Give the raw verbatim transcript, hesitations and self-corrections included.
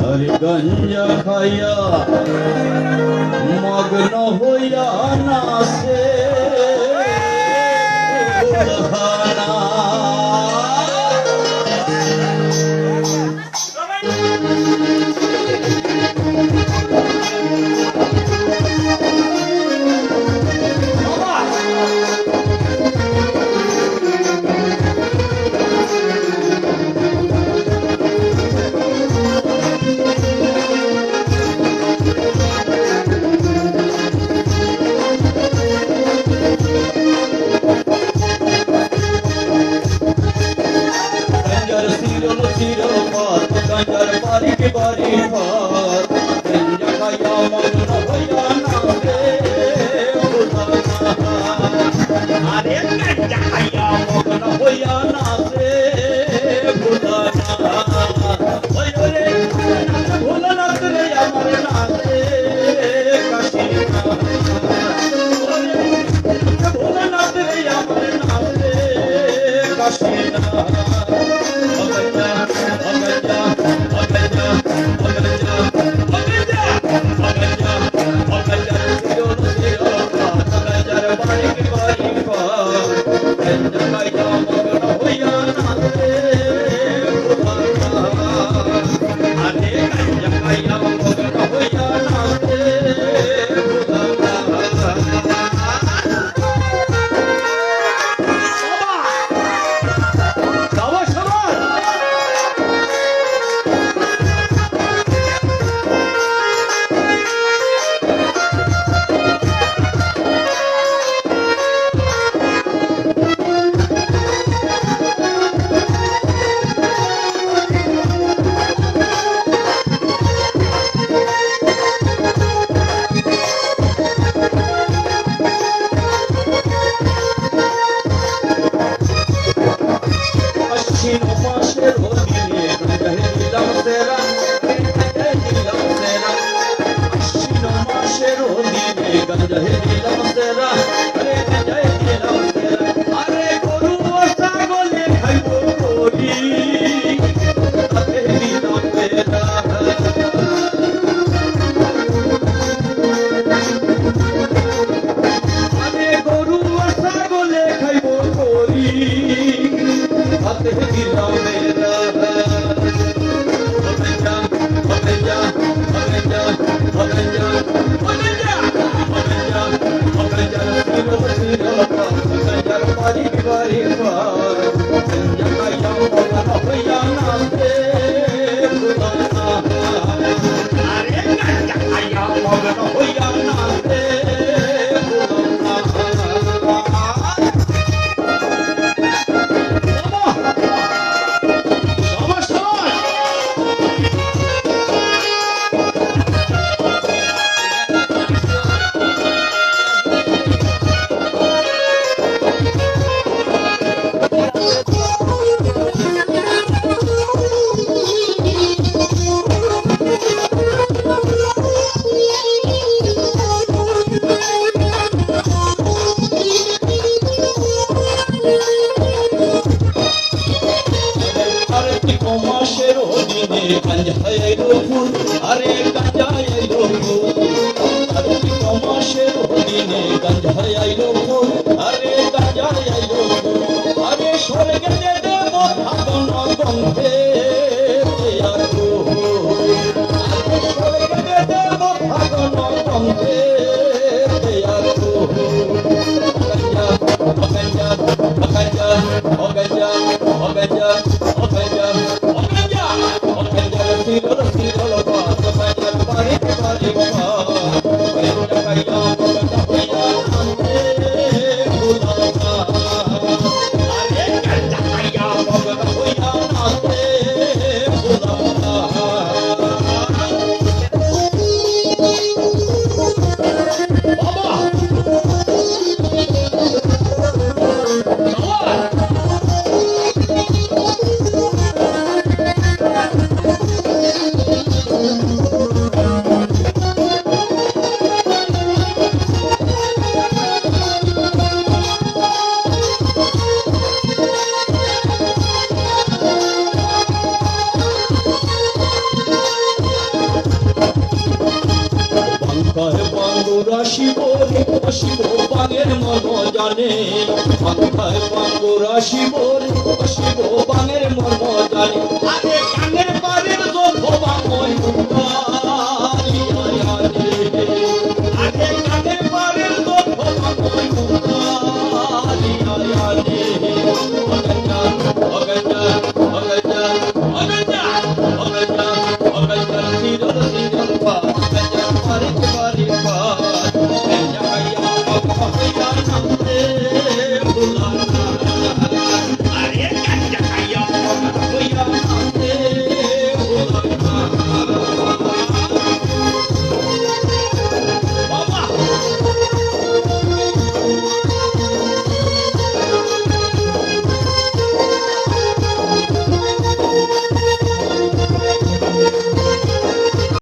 আর গাঞ্জা খাইয়া মগ্ন হইয়া নাচে দুলহানা। গাঞ্জার শিরল শিরল পাত, গাঞ্জার বারিক বারিক পাত, গাঞ্জা খাইয়া মগ্ন হইয়া নাচে ভুলানা। আরে গাঞ্জা খাইয়া মগ্ন হইয়া নাচে ভুলানা। ওই রে, নাচ ভুলানাথ রে আমার নাচে কাশীনাথ। ওই রে, নাচ ভুলানাথ রে আমার নাচে কাশীনাথ। আশ্বিন মাসের দিনে গাঞ্জায় দিলাম সেরা, গাঞ্জায় দিলাম সেরা। আশ্বিন মাসের দিনে গাঞ্জায় দিলাম সেরা, আরে গাঞ্জায় দিলাম সেরা। আরে গরু ও ছাগলে খাইব করি, তাতে দিলাম সেরা। আরে গরু আর ছাগলে খাইব করি, হাতে দিলাম বেড়া। আরে ঠিক মাসের দিনে গাঞ্জা আইলো ফুল, আরে গাঞ্জা আইলো ফুল। আরে ঠিক মাসের দিনে গাঞ্জা আইলো ফুল, আরে গাঞ্জা আইলো ফুল। আরে স্বর্গে দেব ফাগুন গন্ধে তৈয়ার ফুল। আরে স্বর্গে দেব ফাগুন গন্ধে তৈয়ার ফুল। জানে, পান্থায় পাঙ্গুরা শিবরে, শিব বাণের মর্ম জানে।